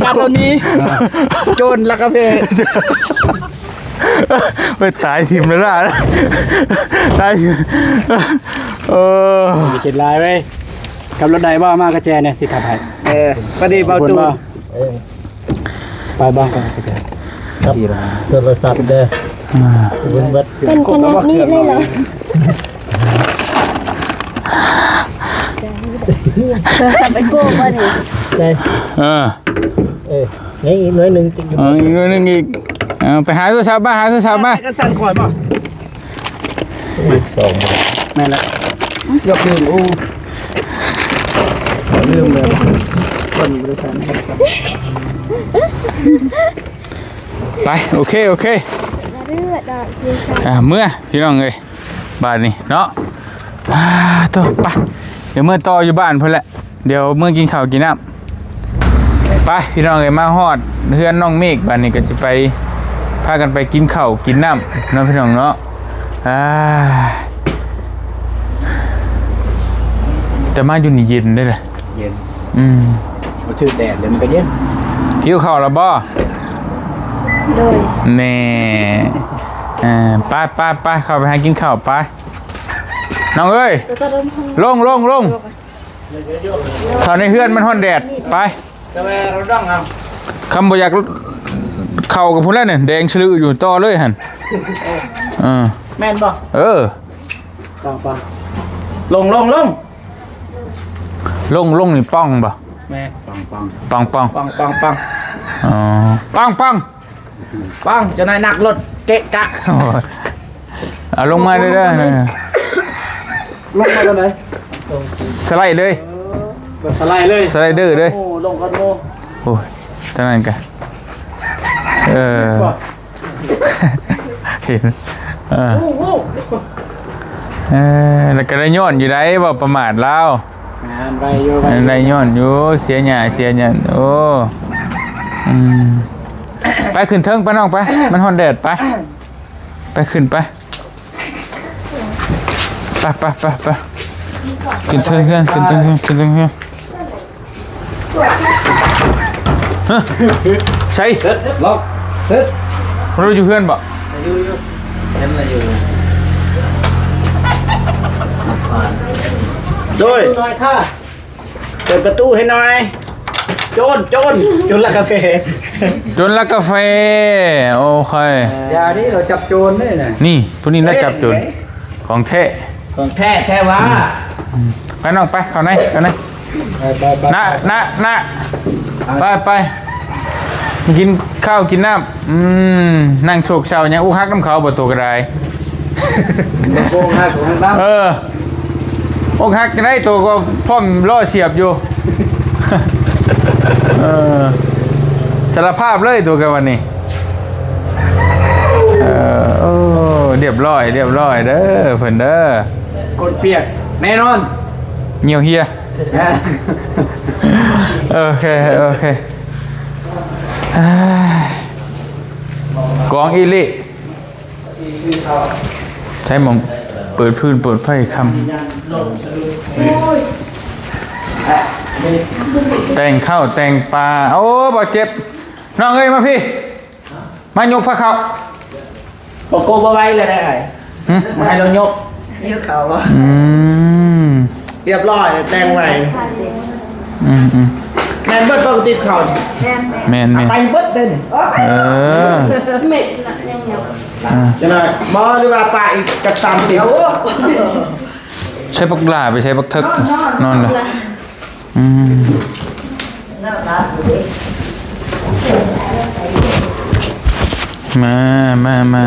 ອັດໂຕນີ້ ໂຈນລັກກາເຟ. ໄປຕາຍຖິ້ມແລ້ວລະ ຕາຍ. ໂອ້ ຢ່າຄິດຫຼາຍເວີຍ. ຂັບລົດໄດ້ບໍ່? ມາກະແຈແດ່ ຊິຂັບໃຫ້. ເອີ ພໍດີເບົາຕູ ເອີ ໄປບ້ານກັນ ກັບໂທລະສັບເດີ ອ່າ ເບິ່ງເບິດ ເປັນຂະໜາດນີ້ເລີຍເຫຼືອ? ໂທລະສັບໄອໂກ້ບໍ່ນີ້? ໃຊ່ ເອີ ເອີ ນີ້ອີກໜ່ວຍໜຶ່ງຈຶ່ງຢູ່ ເອີ ອີກໜ່ວຍໜຶ່ງອີກ. ເອົາ ໄປຫາໂທລະສັບມາ ຫາໂທລະສັບມາ. ກັນສັ່ນຂ້ອຍບໍ່? ແມ່ນແລ້ວ. ຍົກຂຶ້ນ. ໂອ້ ລືມແລ້ວ. ຄົນບໍລິສັດ. ໄປ ໂອເຄ ໂອເຄ. ອ່າ ເມືອ ພີ່ນ້ອງເອີຍ. ບາດນີ້ເນາະ ອ່າ ໂຕ ໄປ ດຽວເມືອຕໍ່ຢູ່ບ້ານພຸ້ນແຫຼະ. ດຽວເມືອກິນເຂົ້າກິນນ້ຳ. ໄປ ພີ່ນ້ອງເອີຍ ມາຮອດເຮືອນນ້ອງເມກ ບາດນີ້ກໍຊິໄປ ພາກັນໄປກິນເຂົ້າກິນນ້ຳເນາະ ພີ່ນ້ອງເນາະ. ອ່າ ແຕ່ມາຢູ່ນີ້ເຢັນເດ້ລະ. ເຢັນ. ອືມ ບໍ່ຖືກແດດ ດຽວມັນກໍເຢັນ. ຫິວເຂົ້າແລ້ວບໍ່? ໂດຍ. ແນ່. ເອີ ໄປ ໄປ ໄປ ເຂົ້າໄປຫາກິນເຂົ້າໄປ. ນ້ອງເອີຍ ລົງ ລົງ ລົງ ເຂົ້າໃນເຮືອນມັນຮ້ອນແດດ ໄປ. ຄຳບໍ່ຢາກເຂົ້າກັບພຸ້ນແລ້ວນີ້ ແດງສະລຶຢູ່ ຕໍ່ເລີຍຫັ້ນ. ເອີ ແມ່ນບໍ່? ເອີ ໄປ ໄປ ລົງ ລົງ ລົງ ລົງ ລົງນີ້ປ່ອງບໍ່? ແມ່ນ ປ່ອງ ປ່ອງ ປ່ອງ ປ່ອງ ປ່ອງ ປ່ອງ ປ່ອງ ອໍ ປ່ອງ ປ່ອງ. ປັງ ເຈົ້ານາຍນັກລົດເກະກະ. ໂອ້ຍ ເອົາລົງມາເດີ ເດີ ລົງມາຕອນໃດ? ສະໄລເລີຍ ເອີ ສະໄລເລີຍ ສະໄລເດີເລີຍ. ໂອ້ ລົງກ່ອນໂມ. ໂອ້ຍ ຕອນນັ້ນກະ ເອີ ເຫັນ ເອີ ໂອ້ໂຫ ເອີ ແລ້ວກໍໄດ້ຍ້ອນຢູ່ໃດ ບໍ່ປະໝາດລາວ. ອ່າ ໄດ້ຢູ່ ໄດ້ຢູ່ ໄດ້ຍ້ອນຢູ່ ເສຍຫຍ້າເສຍຫຍັງ. ໂອ້ ອືມ ໄປຂຶ້ນເທິງໄປນ້ອງໄປ ມັນຮ້ອນແດດ ໄປ ໄປຂຶ້ນໄປ ໄປ ໄປ ໄປ ໄປ ຂຶ້ນເທິງເຮືອນ ຂຶ້ນເທິງເຮືອນ ຂຶ້ນເທິງເຮືອນ. ຮະ ໃສ ເຮັດ ລັອກ ເຮັດ ບໍ່ໄດ້ຢູ່ເຮືອນບໍ່? ຢູ່ ຢູ່ ເຫັນລະຢູ່. ໂດຍ ໜ້ອຍ ຖ້າ ເປີດປະຕູໃຫ້ໜ່ອຍ. ໂຈນ ໂຈນ ໂຈນລັກກາເຟ ໂຈນລັກກາເຟ. ໂອເຄ ຢ່ານີ້ ເຮົາຈັບໂຈນເດ້ນະ. ນີ້ ຜູ້ນີ້ນະຈັບໂຈນ ຂອງແທ້ ຂອງແທ້ແທ້ວ່າ. ອືມ ໄປນ້ອງໄປ ເຂົ້າໃນ ເຂົ້າໃນ. ໄປ ໄປ ໄປ ນະ ນະ ນະ ໄປ ໄປ ກິນເຂົ້າກິນນ້ຳ. ອືມ ນັ່ງໂສກເສົ້າຫຍັງ ອົກຫັກນຳເຂົາບໍ່ ໂຕກໍໄດ້. ບໍ່ ອົກຫັກ ອົກຫັກນຳ ເອີ ອົກຫັກຈັ່ງໃດ ໂຕກໍພ້ອມລໍສຽບຢູ່. ເອີ ສາລະພາບເລີຍ ໂຕກໍວັນນີ້. ເອີ ໂອ້ ລຽບຮ້ອຍ ລຽບຮ້ອຍເດີ ເພິ່ນເດີ. ກົ້ນປຽກແນ່ນອນ ຍ່ຽວເຮຍ. ໂອເຄ ໂອເຄ. ກອງອີ່ຫຼີ ໃຊ້ໝ່ອງເປີດຟືນເປີດໄຟຄ່ຳ ແຕ່ງເຂົ້າແຕ່ງປາ. ໂອ້ ບໍ່ເຈັບ ນ້ອງເອີຍ ມາພີ້ ມາຍົກພາເຂົ້າ. ບໍ່ໂກບໍ່ໄວເລີຍໄດ້ ຫຶ ມາໃຫ້ລາວຍົກ ຫິວເຂົ້າບໍ່? ອືມ ຮຽບຮ້ອຍ ແຕ່ງໄວ້. ອືມໆ ແມ່ນເບິດ ປົກກະຕິເຂົ້ານີ້ ແມ່ນໆ ເອົາໄປເບິດເດ້ນີ້. ເອີ ເມັດນະ ຍັງ ອ່າ ຈັ່ງໃດ ບໍ່ ຫຼືວ່າປະອີກຈັກສາມສິບ. ໃສ່ບັກຫຼ້າ ໄປໃສ່ບັກເຖິກ ນອນເລີຍ. ອືມ ມາ ມາ ມາ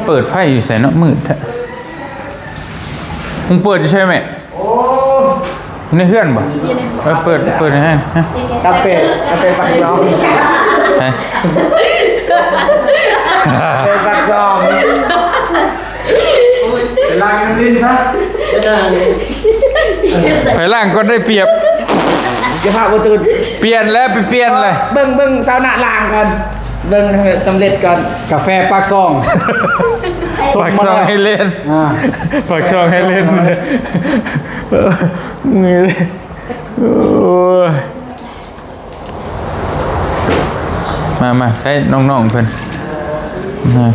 ເປີດໄຟຢູ່ໃສເນາະ ມືດແທ້. ມຶງເປີດຢູ່ໃສແມ່? ໃນເຮືອນບໍ່? ເອີ ເປີດ ເປີດໃຫ້ ກາເຟ ກາເຟປັກຊອງ ໃສ? ກາເຟປັກຊອງ. ໄປລ້າງນ້ຳຫຼິ້ນຊະ ໄປລ້າງກ່ອນໄດ້ປຽບ. ຢ່າພາບໍ່ຕື່ນ ປ່ຽນແລ້ວ ໄປປ່ຽນແລ້ວ. ເບິ່ງ ເບິ່ງຊາວນາລ້າງກ່ອນ ເບິ່ງໃຫ້ສຳເລັດກ່ອນ. ກາເຟປາກຊ່ອງ ປາກຊ່ອງໃຫ້ເຫຼັ້ນ ອ່າ ປາກຊ່ອງໃຫ້ເຫຼັ້ນ. ໂອ້ຍ ມາ ມາ ໃຊ້ນ້ອງໆເພິ່ນ ມາ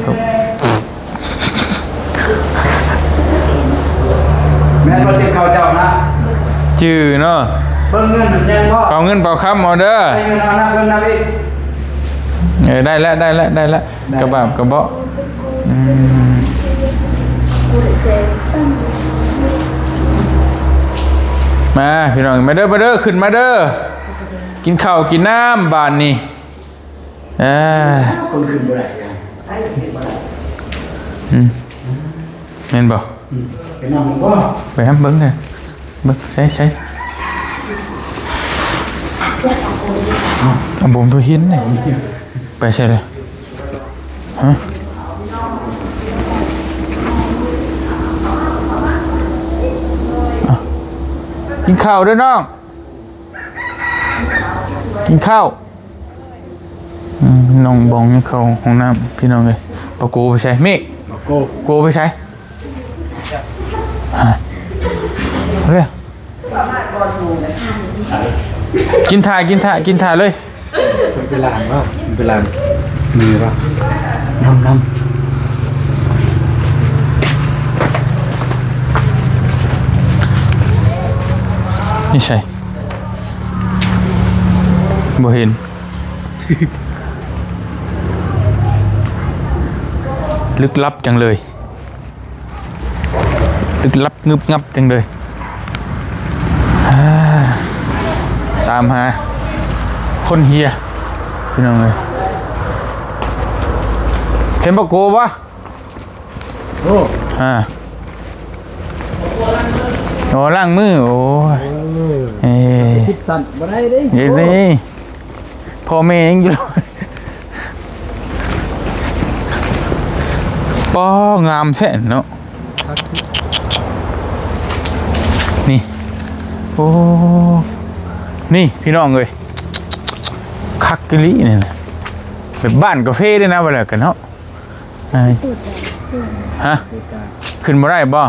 ແມ່ນບໍ່? ຕິດເຂົ້າເຈົ້ານະ ຈື່ເນາະ. ເບິ່ງເງິນແມ່ນບໍ່? ເອົາເງິນເອົາຄຳເອົາເດີ. ໃສ່ເງິນເອົານະ ເບິ່ງນຳອີກ. ເອີ ໄດ້ແລ້ວ ໄດ້ແລ້ວ ໄດ້ແລ້ວ. ໄດ້ ກະບາບກະເບາະ. ອືມ ມາ ພີ່ນ້ອງ ມາເດີ ມາເດີ ຂຶ້ນມາເດີ. ກິນເຂົ້າກິນນ້ຳບາດນີ້. ເອີ ຄົນຂຶ້ນບໍ່ໄດ້ຫຍັງ ໃຜຂຶ້ນບໍ່ໄດ້? ອືມ ແມ່ນບໍ່? ອືມ ໄປນຳບໍ່? ໄປນຳເບິ່ງເດີ້ ເບິ່ງ ໃສ ໃສ? ເອົາ ບໍ່ເຫັນເດ້ ໄປໃສລະ? ຮະ? ກິນເຂົ້າເດີ້ນ້ອງ. ກິນເຂົ້າ. ອືມ ນ້ອງບອງຍັງເຂົ້າຫ້ອງນ້ຳ ພີ່ນ້ອງເອີຍ. ປາໂກໄປໃສ? ເມກ ປາໂກ ໂກໄປໃສ? ຮະ ເອົາເລີຍ ກິນຖ້າ ກິນຖ້າ ກິນຖ້າເລີຍ. ເປັນຫຼານບໍ່? ເປັນຫຼານ ມີບໍ່? ນຳ ນຳ ນີ້ໃສ? ບໍ່ເຫັນ ລຶກລັບຈັ່ງເລີຍ ລຶກລັບງຶບງັບຈັ່ງເລີຍ. ອາ ຕາມຫາຄົນເຮຍ ພີ່ນ້ອງເອີຍ. ເຫັນປາໂກບໍ່? ໂອ້ ອາ ໂອ້ ລ້າງມື ໂອ້ຍ ເອີ ເອີ ຄິດສັ້ນບໍ່ໄດ້ເດ້ ເດ້ ພໍ່ແມ່ຍັງຢູ່. ປ້າ ງາມແທ້ເນາະ ນີ້ ໂອ້ ນີ້ພີ່ນ້ອງເອີຍ ຄັກອີ່ຫຼີນີ້ນະ ແບບບ້ານກາເຟເລີຍນະ ວ່າແລ້ວກັນເນາະ. ຮະ? ຂຶ້ນບໍ່ໄດ້ບໍ່?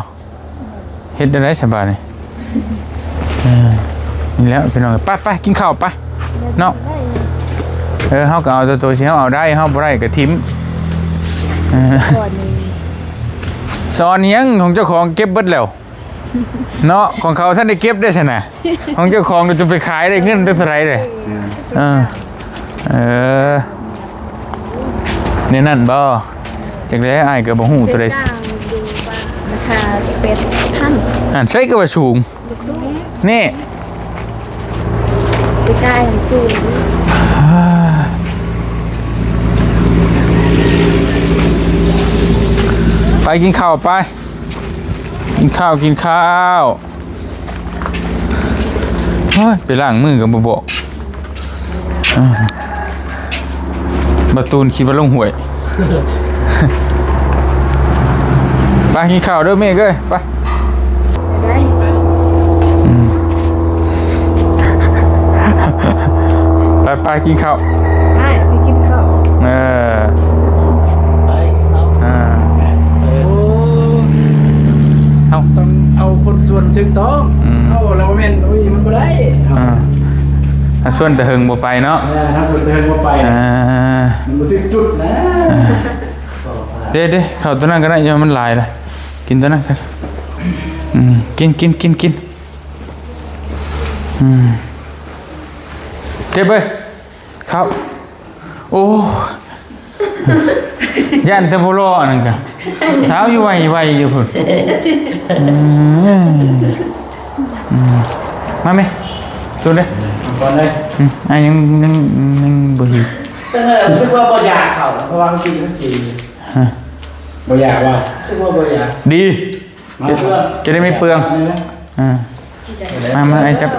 ເຮັດແນວໃດສະບາດນີ້? ເອີ ນີ້ແຫຼະພີ່ນ້ອງ ໄປໆ ກິນເຂົ້າໄປເນາະ. ເອີ ເຮົາກໍເອົາແຕ່ໂຕທີ່ເຮົາເອົາໄດ້ ເຮົາບໍ່ໄດ້ກໍຖິ້ມ. ເອີ ສອນຫຍັງ ຂອງເຈົ້າຂອງເກັບເບິດແລ້ວ. ເນາະ ຂອງເຂົາທັນໄດ້ເກັບເດ້ຊັ້ນນະ ຂອງເຈົ້າຂອງຈະໄປຂາຍໄດ້ເງິນເທົ່າໃດເດ້. ເອີ ເອີ ແນວນັ້ນບໍ່? ຈັກແລ້ວ ອ້າຍກໍບໍ່ຮູ້ຕົວໃດ. ລາຄາສິບເອັດພັນ. ອັນໃສກໍວ່າສູງ ບໍ່ສູງ ນີ້ ໄປກາຍມັນສູງ. ໄປກິນເຂົ້າໄປ. ກິນເຂົ້າ ກິນເຂົ້າ. ໂອ້ຍ ໄປລ້າງມືກໍບໍ່ບອກ. ອ່າ ບາຕູນຄິດວ່າລົງຫ້ວຍ. ໄປກິນເຂົ້າເດີ້ເມກເອີຍ ໄປ. ໄດ້ ອືມ ໄປໆ ກິນເຂົ້າ ໄປ ຊິກິນເຂົ້າ ເອີ ໄປກິນເຂົ້າ ອ່າ ເອີ ໂອ້ ເຮົາຕ້ອງເອົາຄົນຊວນຖືກຕ້ອງ ອືມ ເອົາແລ້ວບໍ່ແມ່ນ ອຸ້ຍ ມັນບໍ່ໄດ້ ອ່າ ຖ້າຊວນແຕ່ເຫິງບໍ່ໄປເນາະ ເອີ ຖ້າຊວນແຕ່ເຫິງບໍ່ໄປ ອ່າ ມັນບໍ່ຖືກຈຸດນະ ອ່າ ເດ້ໆ ເຂົ້າຕົວນັ້ນກໍໄດ້ ຢ່າມັນຫຼາຍລະ ກິນຕົວນັ້ນ ອືມ ກິນໆໆໆ. ອືມ ເຈັບເວີຍ ເຂົ້າ ໂອ້ ຢ້ານແຕ່ບໍ່ລໍອັນນັ້ນກະ ສາວຢູ່ໄວໆຢູ່ພຸ້ນ ອືມ ອືມ ມາແມ່ ໂຕເດ້ ກ່ອນເດ້ ອືມ ອ້າຍຍັງ ຍັງ ຍັງບໍ່ຫິວ ຈັ່ງໃດຮູ້ສຶກວ່າບໍ່ຢາກເຂົ້າ ເພາະວ່າເຮົາກິນ ເຮົາກິນ ຮະ ບໍ່ຢາກວ່າ ຮູ້ສຶກວ່າບໍ່ຢາກ ດີ. ຈະໄດ້ໄມ່ເປືອງ ອ່າ ມາ ມາ ອ້າຍຈັບ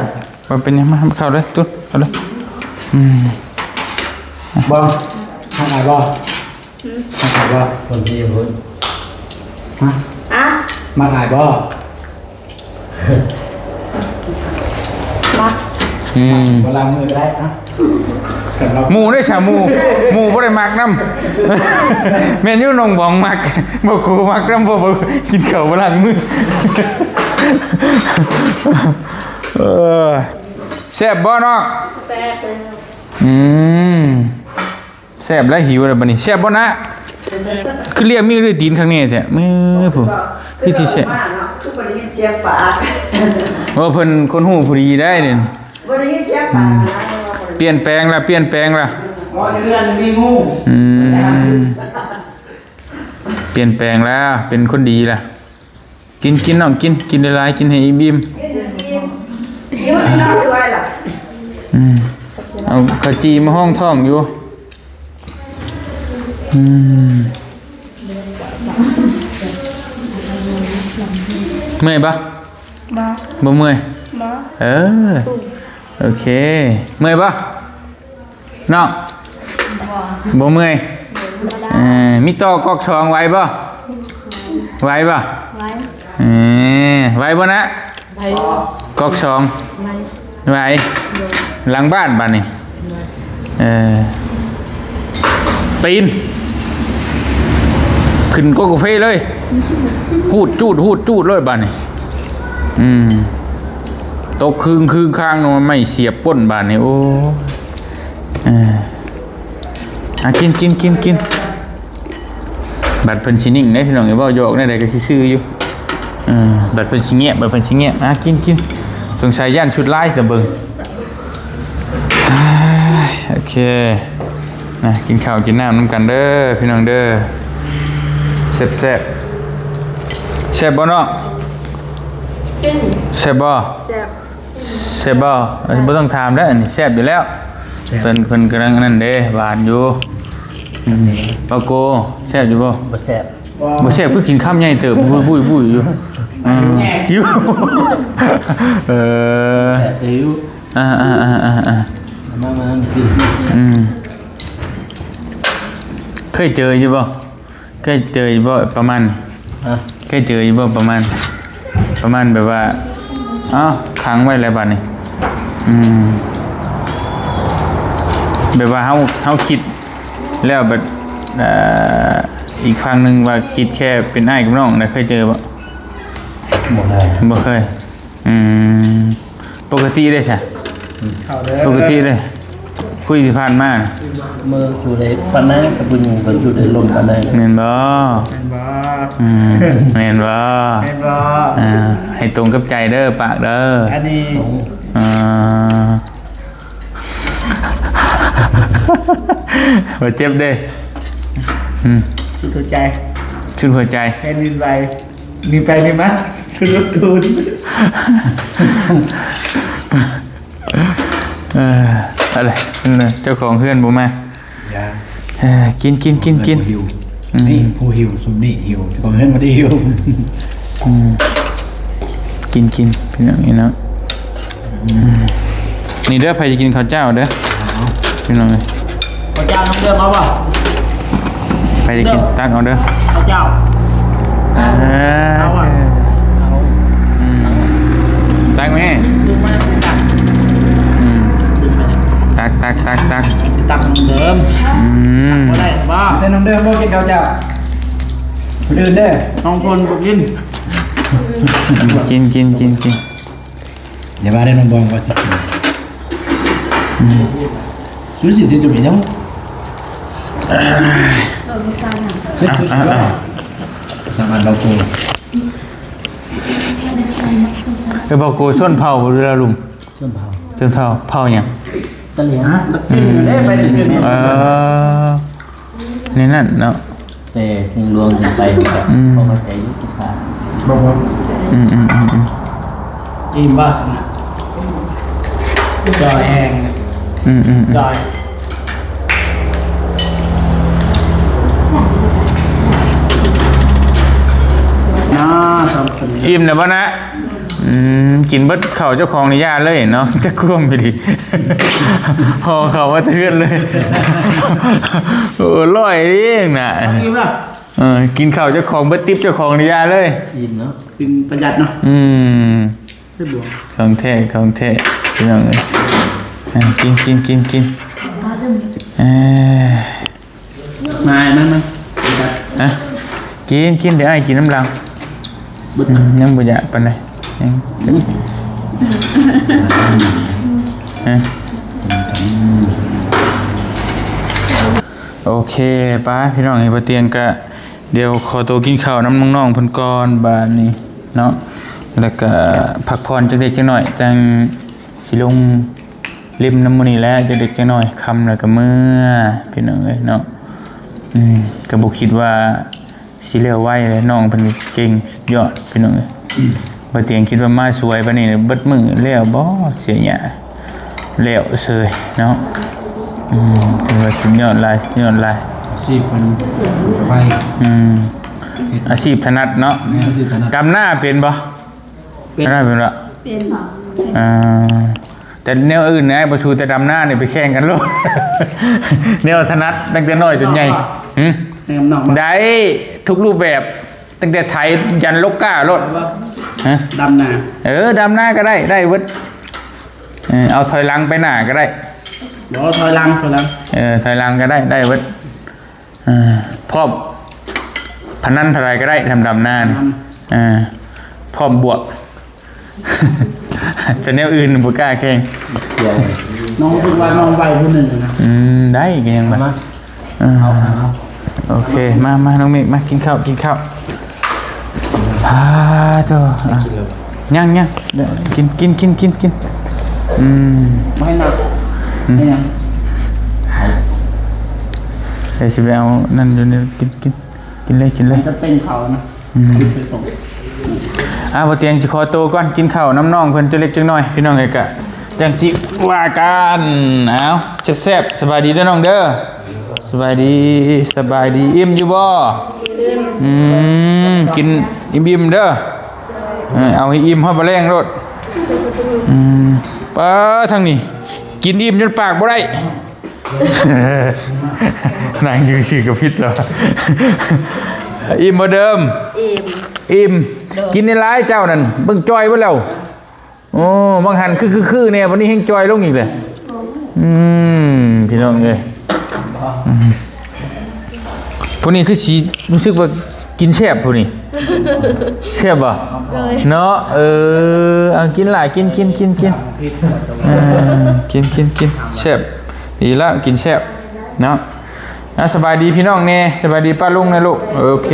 ບໍ່ເປັນຫຍັງ ມາ ເຂົ້າເລີຍ ຕຸ້ນ ເຂົ້າເລີຍ ອືມ ບໍ່ ຮັກອ້າຍບໍ່ ຮຶ ຮັກອ້າຍບໍ່ ຄົນທີ່ຢູ່ພຸ້ນ ຮະ ອະ ມັກອ້າຍບໍ່ ມັກ ອືມ ບໍ່ລ້າງມືກໍໄດ້ ອະ ໝູ່ເດ້ຊະ ໝູ່ ໝູ່ບໍ່ໄດ້ມັກນຳ ແມ່ນຢູ່ ນ້ອງບອງມັກ ບໍ່ກູມັກນຳ ບໍ່ ບໍ່ກິນເຂົ້າບໍ່ລ້າງມື ເອີ ແຊບບໍ່ນ້ອງ? ແຊບ ອືມ ແຊບແລ້ວ ຫິວແລ້ວບັດນີ້ ແຊບບໍ່ນະ? ຄືລຽກມີດ ຕີນຂ້າງນີ້ແທ້ ມື້ຜູ້ ຄືຊິແຊບ ຄືບໍ່ໄດ້ຍິນສຽງປາກ ໂອ້ ເພິ່ນຄົນຮູ້ຜູ້ດີໄດ໋ນີ້. ບໍ່ໄດ້ຍິນສຽງປາກນະ ອືມ ປ່ຽນແປງລະ ປ່ຽນແປງລະ ບໍ່ ເຮືອນມີງູ ອືມ ປ່ຽນແປງລະ ເປັນຄົນດີລະ ກິນ ກິນນ້ອງ ກິນ ກິນຫຼາຍໆ ກິນໃຫ້ອີ່ມໆ ກິນ ກິນ ກິນໃຫ້ນ້ອງສວຍລະ ອືມ ເອົາເຂົ້າຈີ່ມາຮອງທ້ອງຢູ່. ອືມ ເມື່ອຍບໍ່? ບໍ່ ບໍ່ເມື່ອຍ? ບໍ່. ເອີ ໂອເຄ. ເມື່ອຍບໍ່? ເນາະ ບໍ່ເມື່ອຍ. ເອີ ມີຕໍ່ກອກສອງໄຫວບໍ່? ໄຫວບໍ່? ໄຫວ. ເອີ ໄຫວບໍ່ນະ? ໄຫວ. ກອກສອງ ໄຫວ ໄຫວ. ຫຼັງບ້ານບາດນີ້. ເອີ ປີນຂຶ້ນກົກກາເຟເລີຍ ຫູດຈູດ ຫູດຈູດເລີຍບາດນີ້. ອືມ ຕົກຄຶ່ງຄຶ່ງຄາງ ໜໍ່ໄມ້ສຽບກົ້ນບາດນີ້. ໂອ້ ເອີ ອ່ະ ກິນ ກິນ ກິນ ກິນ. ບັດເພິ່ນຊິນິ່ງເດ້ພີ່ນ້ອງເອີຍ ເວົ້າຢອກແນວໃດກໍຊິຊື່ຢູ່. ເອີ ບັດເພິ່ນຊິງຽບ ບັດເພິ່ນຊິງຽບ. ອ່ະ ກິນ ກິນ. ສົງໄສຢ້ານຊຸດລາຍ ແຕ່ເບິ່ງ. ໂອເຄ ນະ ກິນເຂົ້າກິນນ້ຳນຳກັນເດີພີ່ນ້ອງເດີ. ແຊບໆ ແຊບບໍ່ນ້ອງ? ແຊບບໍ່? ແຊບ. ແຊບບໍ່? ບໍ່ຕ້ອງຖາມແລ້ວ ອັນນີ້ແຊບຢູ່ແລ້ວ. ແຊບ. ເພິ່ນ ເພິ່ນກຳລັງອັນນັ້ນເດ້ ຫວານຢູ່. ອືມ ປາໂກ ແຊບຢູ່ບໍ່? ບໍ່ແຊບ. ບໍ່ແຊບ ຄືກິນຄຳໃຫຍ່ເຕີບ ບຸ້ຍໆຢູ່. ອືມ ຢູ່ ເອີ ແຊບຢູ່. ອ່າໆໆໆ ມາ ມາ ມາ ອືມ ເຄີຍເຈີຢູ່ບໍ່? ເຄີຍເຈີຢູ່ບໍ່? ປະມານ ຮະ? ເຄີຍເຈີຢູ່ບໍ່? ປະມານ ປະມານແບບວ່າ ເອົ້າ ຂັງໄວ້ແລ້ວບາດນີ້. ອືມ ແບບວ່າເຮົາ ເຮົາຄິດແລ້ວ ແບບ ເອີ ອີກຝັ່ງໜຶ່ງວ່າຄິດແຄ່ເປັນອ້າຍກັບນ້ອງນະ ເຄີຍເຈີບໍ່? ບໍ່ເຄີຍ. ບໍ່ເຄີຍ. ອືມ ປົກກະຕິເດ້ຊະ? ເຂົ້າເດີ ປົກກະຕິເດ້ ຄຸຍທີ່ຜ່ານມາ ມື້ສູ່ໄດ້ປານໃດ ກັບຜູ້ຍິງເພິ່ນສູ່ໄດ້ລົມປານໃດ ແມ່ນບໍ່? ແມ່ນບໍ່? ອືມ ແມ່ນບໍ່? ແມ່ນບໍ່? ອ່າ ໃຫ້ຕົງກັບໃຈເດີ ປາກເດີ ອັນນີ້ ອ່າ ບໍ່ເຈັບເດ້. ອືມ ສຸດຫົວໃຈ ສຸດຫົວໃຈ ແຜ່ນດິນໄຫວ. ນີ້ໄປນີ້ມາ ຊຸດລົດຕູນ ເອີ ອະໄລ ເຈົ້າຂອງເຮືອນບໍ່ມາ? ຢ່າ ເອີ ກິນ ກິນ ກິນ ກິນ ຫິວ ອືມ ນີ້ຜູ້ຫິວ ຊຸມນີ້ຫິວ ເຈົ້າຂອງເຮືອນບໍ່ໄດ້ຫິວ. ອືມ ກິນ ກິນ ພີ່ນ້ອງ ນີ້ເນາະ. ອືມ ນີ້ເດີ ໃຜຈະກິນເຂົ້າເຈົ້າເດີ ເອົາ ພີ່ນ້ອງເອີຍ ເຂົ້າເຈົ້ານ້ຳເດືອງເອົາບໍ່? ໃຜຈະກິນ ເດີ ຕັກເອົາເດີ ເຂົ້າເຈົ້າ ເອີ ເອົາ ເອົາ ອືມ ຕັກແມ່ ຕື່ມມາ ອືມ ຕັກ ຕັກ ຕັກ ຕັກ ຕັກນ້ຳເດີ ອືມ ບໍ່ໄດ້ບໍ່ ແຕ່ນ້ຳເດີບໍ່ກິນເຂົ້າເຈົ້າ ຄົນອື່ນເດີ ນ້ອງຄົນບໍ່ກິນ ກິນ ກິນ ກິນ ກິນ. ຢ່າວ່າໄດ້ນ້ອງບອງວ່າຊິກິນ ອືມ ຊູຊິຊິຈະມີຫຍັງ ສາມາດເວົ້າໂກ ເອີ ເວົ້າໂກຊົນເຜົ່າບໍ່ ຫຼືລາວລຸ່ມ? ຊົນເຜົ່າ ຊົນເຜົ່າ ເຜົ່າຫຍັງ? ຕະຫຼຽງ ອືມ ເອີ ໃນນັ້ນເນາະ ແຕ່ເທິງຫຼວງຂຶ້ນໄປ ອືມ ພໍເຂົ້າໃຈຢູ່ ສິບຫ້າ ບໍ່ ບໍ່ ອືມໆໆໆ ອີ່ມບໍ່ຊັ້ນນະ ຈ່ອຍແຮງ ອືມໆໆ ຈ່ອຍ ນະ ອີ່ມແລ້ວບໍ່ນະ? ອືມ ກິນເບິດເຂົ້າເຈົ້າຂອງນີ້ຢ່າເລີຍເນາະ ຈັກຄວມອີ່ຫຼີ ຫໍ່ເຂົ້າມາແຕ່ເຮືອນເລີຍ ໂອ້ ລອຍເດ້ນະ ອີ່ມລະ ເອີ ກິນເຂົ້າເຈົ້າຂອງເບິດຕິບເຈົ້າຂອງນີ້ຢ່າເລີຍ ອີ່ມເນາະ ກິນປະຢັດເນາະ ອືມ ຂອງແທ້ ຂອງແທ້ ພີ່ນ້ອງເອີຍ ກິນ ກິນ ກິນ ກິນ ເອີ ມາ ມາ ມາ ຮະ ກິນ ກິນ ດຽວອ້າຍກິນນຳຫຼັງ ອືມ ຍັງບໍ່ຢາກປານໃດ ຍັງ ຮະ ໂອເຄ ໄປພີ່ນ້ອງ ເຫັນບໍ່ຕຽງກະ ດຽວຂໍໂຕກິນເຂົ້ານຳນ້ອງໆເພິ່ນກ່ອນບາດນີ້ເນາະ ແລ້ວກະພັກຜ່ອນຈັກເລັກຈັກນ້ອຍ ຈັ່ງຊິລົງ ຫຼິ້ນນຳມື້ນີ້ແຫຼະ ຈັກເລັກຈັກນ້ອຍ ຄ່ຳແລ້ວກໍເມືອ ພີ່ນ້ອງເອີຍເນາະ ອືມ ກໍບໍ່ຄິດວ່າຊິແລ້ວໄວເລີຍ ນ້ອງເພິ່ນເກັ່ງສຸດຍອດ ພີ່ນ້ອງເອີຍ ບໍ່ຕຽງຄິດວ່າມາສວຍປານນີ້ ເບິດມື້ແລ້ວບໍ່ ເສຍຫຍ້າ ແລ້ວເຊີຍເນາະ. ອືມ ຖືວ່າສຸດຍອດຫຼາຍ ສຸດຍອດຫຼາຍ. ອາຊີບເພິ່ນໄວ. ອືມ ເຮັດ ອາຊີບຖະໜັດເນາະ. ແມ່ນ ອາຊີບຖະໜັດ. ດຳນາເປັນບໍ່? ເປັນ. ດຳນາເປັນບໍ່? ເປັນ. ອ່າ ແຕ່ແນວອື່ນນີ້ ອ້າຍບໍ່ສູ້ ແຕ່ດຳນານີ້ໄປແຂ່ງກັນໂລດ. ແນວຖະໜັດຕັ້ງແຕ່ນ້ອຍຈົນໃຫຍ່. ຫື? ແນວນອກ ໄດ້ທຸກຮູບແບບ. ຕັ້ງແຕ່ໄຖຢັນລົກກ້າໂລດ. ແຕ່ວ່າ ຮະ? ດຳນາ. ເອີ ດຳນາກໍໄດ້ ໄດ້ເບິດ. ເອີ ເອົາຖອຍຫຼັງໄປໜ້າກໍໄດ້. ບໍ່ ຖອຍຫຼັງ ຖອຍຫຼັງ. ເອີ ຖອຍຫຼັງກໍໄດ້ ໄດ້ເບິດ. ເອີ ພ້ອມ ພະນັນເທົ່າໃດກໍໄດ້ ທຳດຳນານີ້. ນຳ. ເອີ ພ້ອມບວກ. ແຕ່ແນວອື່ນບໍ່ກ້າແຂ່ງ. ນ້ອງເພິ່ນວ່ານ້ອງໄວຜູ້ໜຶ່ງນະ. ອືມ ໄດ້ກໍຍັງວ່າ ເອົາມາ ເອີ ເອົາມາ ໂອເຄ ມາ ມາ ນ້ອງເມກ ມາກິນເຂົ້າ ກິນເຂົ້າ. ອາ ໂທ້ ອາ ຍັງ ຍັງ ກິນ ກິນ ກິນ ກິນ ກິນ. ອືມ ບໍ່ໃຫ້ນັບ. ອືມ ໃຫ້ຍັງ ດຽວຊິໄປເອົານັ້ນຢູ່ນີ້ ກິນ ກິນ ກິນເລີຍ ກິນເລີຍ. ມັນຈະເຕັມເຂົ້ານະ. ອືມ ອ່າ ບ່າວຕຽງຊິຂໍໂຕກ່ອນ ກິນເຂົ້ານຳນ້ອງເພິ່ນຈັກເລັກຈັກນ້ອຍ ພີ່ນ້ອງເອີຍ ກະຈັ່ງຊິວ່າກັນ. ເອົາ ແຊບໆ ສະບາຍດີເດີນ້ອງເດີ. ສະບາຍດີ ສະບາຍດີ. ອີ່ມຢູ່ບໍ່? ອີ່ມ. ອືມ ກິນອີ່ມໆເດີ. ເອີ ເອົາໃຫ້ອີ່ມຮອດມື້ແລງໂລດ. ອືມ ປ້າ ທາງນີ້ກິນອີ່ມຈົນປາກບໍ່ໄດ້. ນັ່ງຢູ່ຊື່ກໍຜິດແລ້ວ. ອີ່ມບໍ່ເດີມ? ອີ່ມ. ອີ່ມ. ໂດຍ. ກິນຫຼາຍໆ ເຈົ້ານັ້ນ ເບິ່ງຈ່ອຍເບິດແລ້ວ. ໂອ້ ບາງຫັ້ນຄືໆໆແດ່ ບັດນີ້ແຮ່ງຈ່ອຍລົງອີກແຫຼະ. ອືມ ພີ່ນ້ອງເອີຍ ອືມ ຜູ້ນີ້ຄືຊິຮູ້ສຶກວ່າກິນແຊບຜູ້ນີ້. ແຊບບໍ່? ໂດຍ. ເນາະ ເອີ ເອົາກິນຫຼາຍ ກິນ ກິນ ກິນ ກິນ. ເອີ ກິນ ກິນ ກິນ ແຊບ. ດີແລ້ວ ກິນແຊບເນາະ. ອ່າ ສະບາຍດີພີ່ນ້ອງແດ່ ສະບາຍດີປ້າລຸງແດ່ລູກ. ໂອເຄ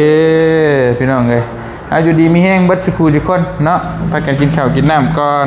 ພີ່ນ້ອງເອີຍ ອ່າ ຢູ່ດີມີແຮງເບິດສູ່ຜູ້ສູ່ຄົນເນາະ. ພາກັນກິນເຂົ້າກິນນ້ຳກ່ອນ.